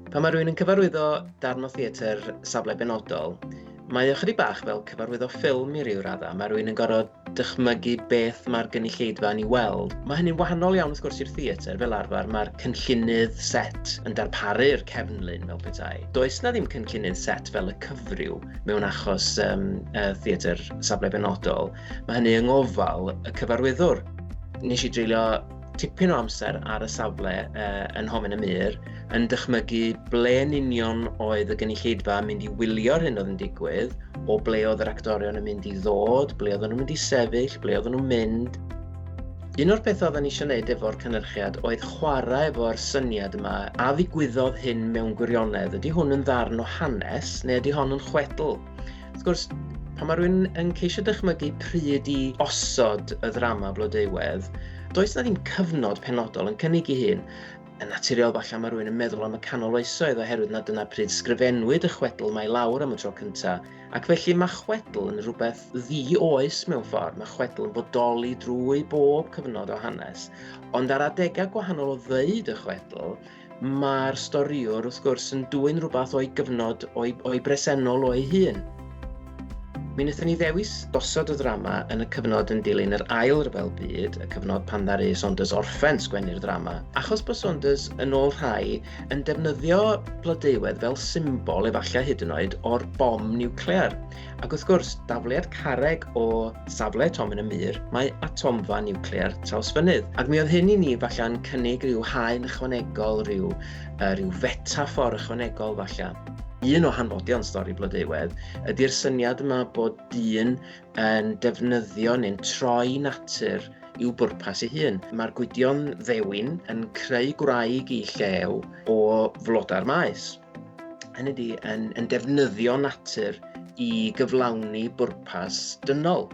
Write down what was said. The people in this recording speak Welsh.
Pan mae rhywun yn cyfarwyddo darn o theatr safle benodol, mae o chydig bach fel cyfarwyddo ffilm i ryw raddau. Mae rhywun yn gorfod dychmygu beth mae'r gynulleidfa yn ei weld. Mae hynny'n wahanol iawn wrth gwrs i'r theatr, fel arfer mae'r cynllunydd set yn darparu'r cefnlun fel petai. Does na ddim cynllunydd set fel y cyfryw mewn achos um, theatr safle benodol. Mae hynny yng ngofal y cyfarwyddwr. Nes i dreulio tipyn o amser ar y safle uh, yn Homen y Mur yn dychmygu ble yn union oedd y gynulleidfa yn mynd i wylio'r hyn oedd yn digwydd, o ble oedd yr actorion yn mynd i ddod, ble oedden nhw'n mynd i sefyll, ble oedden nhw'n mynd. Un o'r pethau oedden ni eisiau gwneud efo'r cynhyrchiad oedd chwarae efo'r syniad yma, a ddigwyddodd hyn mewn gwirionedd? Ydy hwn yn ddarn o hanes neu ydy hon yn chwedl? Wrth gwrs, pan mae rhywun yn ceisio dychmygu pryd i osod y ddrama Blodeuwedd, does na ddim cyfnod penodol yn cynnig ei hun. Yn naturiol falle mae rhywun yn meddwl am y canol oesoedd oherwydd na dyna pryd sgrifennwyd y chwedl mae lawr am y tro cyntaf. Ac felly mae chwedl yn rhywbeth ddi-oes mewn ffordd, mae chwedl yn bodoli drwy bob cyfnod o hanes. Ond ar adegau gwahanol o ddeud y chwedl, mae'r storïwr wrth gwrs yn dwyn rhywbeth o'i gyfnod, o'i, o'i bresennol o'i hun. Mi wnaethon ni ddewis gosod y ddrama yn y cyfnod yn dilyn yr Ail Ryfel Byd, y cyfnod pan ddaru Saunders orffen sgwennu'r ddrama. Achos bod Saunders, yn ôl rhai, yn defnyddio Blodeuwedd fel symbol, efallai hyd yn oed, o'r bom niwclear. Ac wrth gwrs, dafliad carreg o safle Tomen y Mur, mae atomfa niwclear Trawsfynydd. Ac mi oedd hyn i ni falle'n cynnig rhyw haen ychwanegol, rhyw, uh, rhyw fetaffor ychwanegol falle. Un o hanfodion stori Blodeuwedd ydy'r syniad yma bod dyn yn defnyddio neu'n troi natur i'w bwrpas ei hun. Mae'r Gwydion Ddewin yn creu gwraig i llew o flodau'r maes. Hynny ydy, yn, yn defnyddio natur i gyflawni bwrpas dynol.